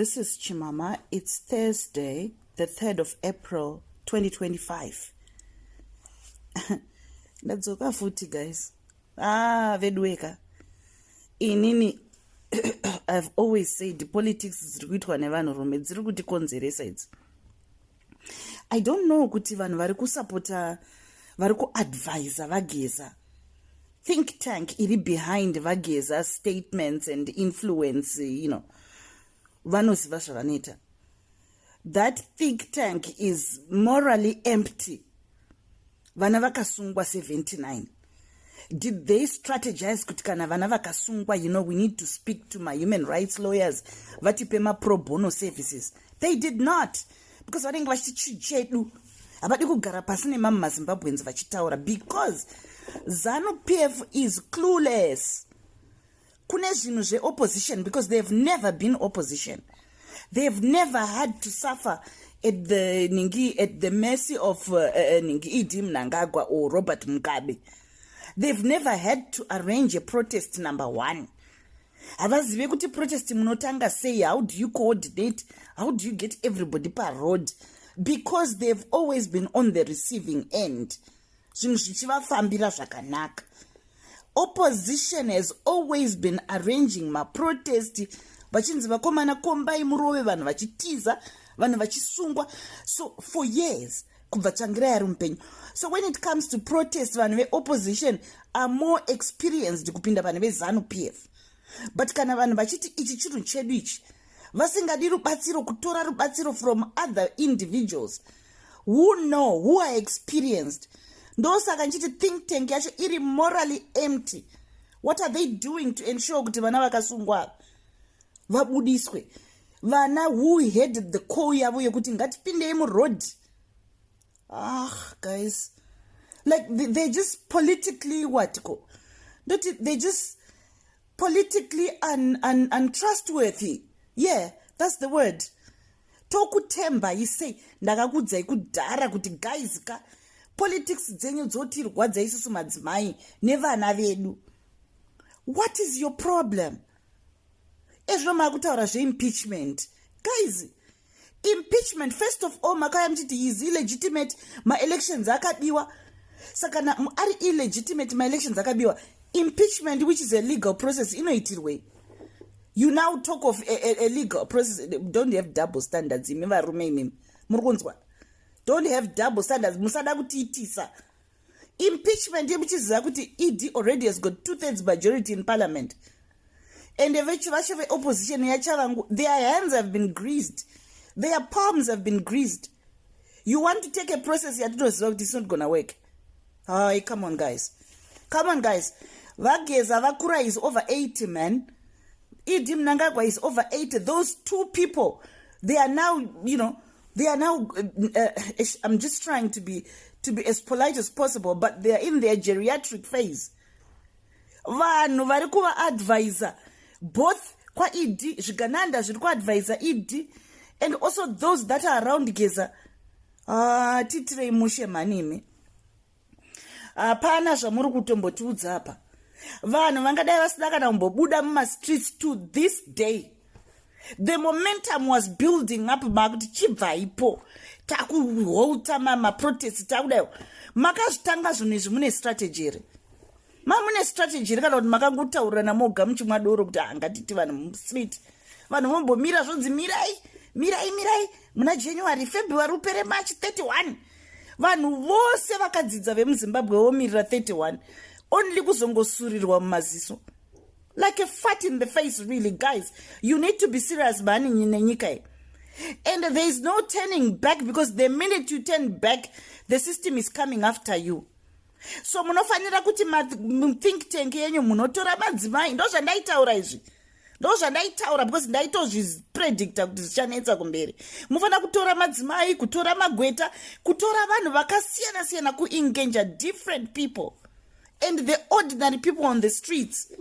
This is Chimama. It's Thursday, the 3rd of April, 2025. Ndadzoka futi, guys. Ah, veduweka. Inini I've always said politics dziri kuitwa nevanhurume dziri kutikonzeresa idzi. I don't know kuti vanhu vari kusapota, vari kuadvisa vaGeza, think tank iri behind vaGeza statements and influence, vanoziva zvavanoita. That think tank is morally empty. Vana vakasungwa 79. Did they strategize kuti kana vana vakasungwa, we need to speak to my human rights lawyers vatipe mapro bono services? They did not, because vanenge vachiti chinhu chedu. Havadi kugara pasi nemamwe maZimbabweans vachitaura, because ZANU PF is clueless kune zvinhu zveopposition, because they have never been opposition. They have never had to suffer at the ningi, at the mercy of ningi ED Mnangagwa or Robert Mugabe. They've never had to arrange a protest. Number one, havazive kuti protest munotanga sei. How do you coordinate? How do you get everybody paroad? Because they've always been on the receiving end, zvinhu zvichivafambira zvakanaka. Opposition has always been arranging maprotest, vachinzi, "Vakomana, kombai murove vanhu," vachitiza, vanhu vachisungwa. So for years, kubva Tsvangirai ari mupenyu. So when it comes to protest, vanhu veopposition are more experienced kupinda vanhu veZANU PF. But kana vanhu vachiti ichi chinhu chedu ichi, vasingadi rubatsiro, kutora rubatsiro from other individuals who know, who are experienced. Ndosaka nchiti think tank yacho iri morally empty. What are they doing to ensure kuti vana vakasungwa vabudiswe? Vana who had the call yavo yekuti ngatipindei muroad. Ah, guys, like, they're just politically, what ko ndoti, they're just politically untrustworthy. Yeah, that's the word. Tokutembai sei? Ndakakudzai kudhara kuti, guys ka, politics dzenyu dzotirwadza isusu madzimai nevana vedu. What is your problem? Ezvino maakutaura zveimpeachment. Guys, impeachment, first of all, makauya muchiti is illegitimate, maelections akabiwa. Saka ari illegitimate, maelections akabiwa, impeachment, which is a legal process, inoitirwei? You now talk of a legal process. Don't have double standards, imi varume imimi. Muri kunzwa? Don't have double standards. Musada kutiitisa. Impeachment yemuchiziva kuti ED already has got two thirds majority in parliament, and vacho veopposition yaTshabangu, their hands have been greased, their palms have been greased. You want to take a process yatinoziva kuti it's not gonna work. Hi, come on, guys, come on, guys. VaGeza vakura, is over 80, man. ED Mnangagwa is over 80. Those two people, they are now you know they are now I'm just trying to be as polite as possible, but they are in their geriatric phase. Vanhu vari kuvaadvisa, both kwaED, zvigananda zviri kuadvisa ED, and also those that are around Geza. Ah, tiitirei mushe manimi. Hapana zvamuri kutombotiudza apa. Vanhu vangadai vasina kana kumbobuda mumastreets to this day. The momentum was building up. Makuti chibvaipo, takuholta maprotest, takudaiwo. Makazvitanga zvinhu izvi mune strategy here? Mamune strategy here, kana kuti makangotaurirana moga muchimwa doro kuti hangatiti vanhu mustreet, vanhu vombomira, zvonzi mirai, mirai, mirai muna January, February upere, March 31? Vanhu vose vakadzidza vemuZimbabwe vomirira 31, only kuzongosurirwa mumaziso like a fart in the face. Really, guys, you need to be serious mani nenyika iyi. And there is no turning back, because the minute you turn back, the system is coming after you. So munofanira kuti think tank yenyu munotora madzimai. Ndo zvandaitaura izvi, ndo zvandaitaura, because ndaitozvipredicta kuti zvichanetsa kumberi. Mufanira kutora madzimai, kutora magweta, kutora vanhu vakasiyana siyana, kuengager different people and the ordinary people on the streets,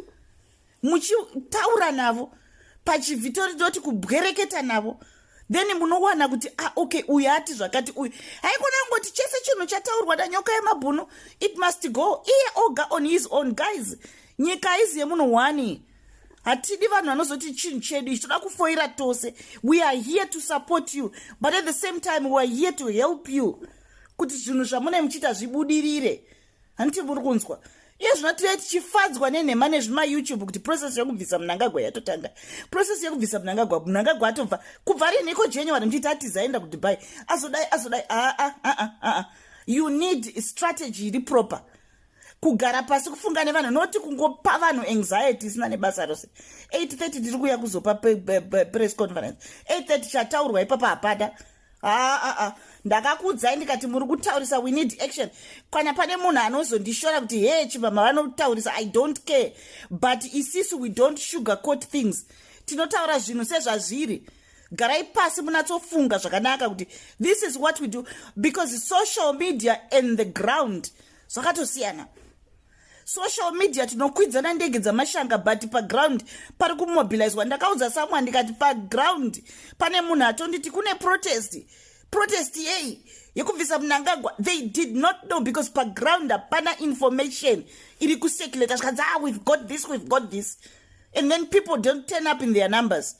muchitaura navo pachivhitori, toti kubwereketa navo. Then munowana kuti, ah, okay, uyu ati zvakati, uyu haikona kungoti chese chinhu chataurwa naNyoka yemabhunu, it must go, iye oga on his own. Guys, nyika haizi yemunhu one. Hatidi vanhu vanozoti chinhu chedu ichi toda kufoira tose. We are here to support you, but at the same time we are here to help you kuti zvinhu zvamune muchiita zvibudirire. Handiti muri kunzwa? Iye zvino tive tichifadzwa nenhema nezvimaYouTube kuti process yekubvisa Mnangagwa yatotanga, process yekubvisa Mnangagwa, Mnangagwa atobva. Kubva riniko? January muchiti atiza, aenda kuDubai, azodai, azodai. Aa, aa, aa, you need strategy iri proper, kugara pasi, kufunga nevanhu, noti kungopa vanhu anxiety isina nebasa rose. 8:30 tiri kuuya kuzopa press conference 8:30. Chataurwa ipapa hapana. Aa, ndakakuudzai ndikati muri kutaurisa. We need action. Kana pane munhu anozondishora kuti, "He, Chimama vanotaurisa," I don't care, but isisu we don't sugar coat things. Tinotaura zvinhu sezvazviri. Garai pasi, munatsofunga zvakanaka kuti this is what we do, because social media and the ground zvakatosiyana. Social media tinokwidzana ndege dzamashanga, but paground pari kumobilizwa. Ndakaudza samwe ndikati paground pane munhu atonditi kune protest. Protest yei? Yekubvisa Mnangagwa. They did not know because paground hapana information iri kucirculata. Zvikanzi, "Ah, we've got this, we've got this," and then people don't turn up in their numbers.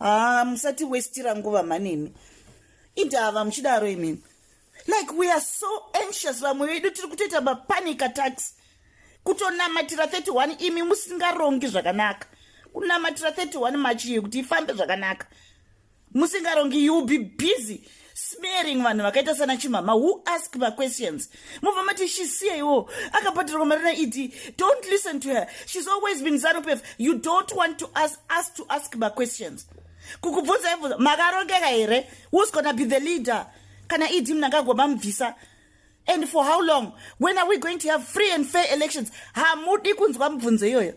Ah, musati westira nguva manemi, indava muchidaro imimi. Like, we are so anxious. Vamwe vedu tiri kutoita mapanic attacks kutonamatira 31, imi musingarongi zvakanaka. Kunamatira 31 March iyo kuti ifambe zvakanaka, musingarongi. You be busy smearing vanhu vakaita sana Chimama who ask maquestions. Mubva mati shisiye akabhadharwa mari naED. Don't listen to her, she's always been ZANU PF. You don't want to ask us to ask maquestions, kukubvunza ibvunza makarongeka here? Who's gonna be the leader kana ED Mnangagwa mamubvisa, and for how long? When are we going to have free and fair elections? Hamudi kunzwa mubvunzo iyoyo,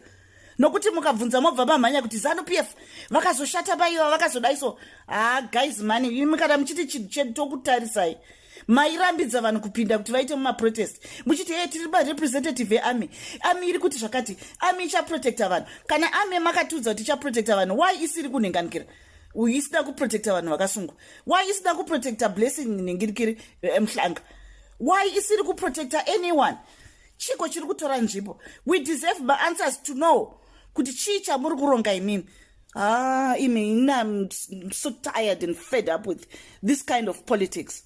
nokuti mukabvunza mobva mamhanya kuti ZANU PF vakazoshata paiva, vakazodai. So ha, guys, mani imi kana muchiti chinhu chedu, tokutarisai. Mairambidza vanhu kupinda kuti vaite mumaprotest, muchiti, "Hey, tiri marepresentative earmy, army iri kuti zvakati, army ichaprotecta vanhu." Kana army makatiudza kuti ichaprotecta vanhu, why isiri kunhenganikira, uyu isina kuprotecta vanhu vakasungwa? Why isina kuprotecta Blessing Nhingirikiri Mhlanga? Why isiri kuprotecta anyone? Chiko chiri kutora nzvimbo? We deserve maanswers to know kuti chii chamuri kuronga imimi. Ah, imi, I'm so tired and fed up with this kind of politics.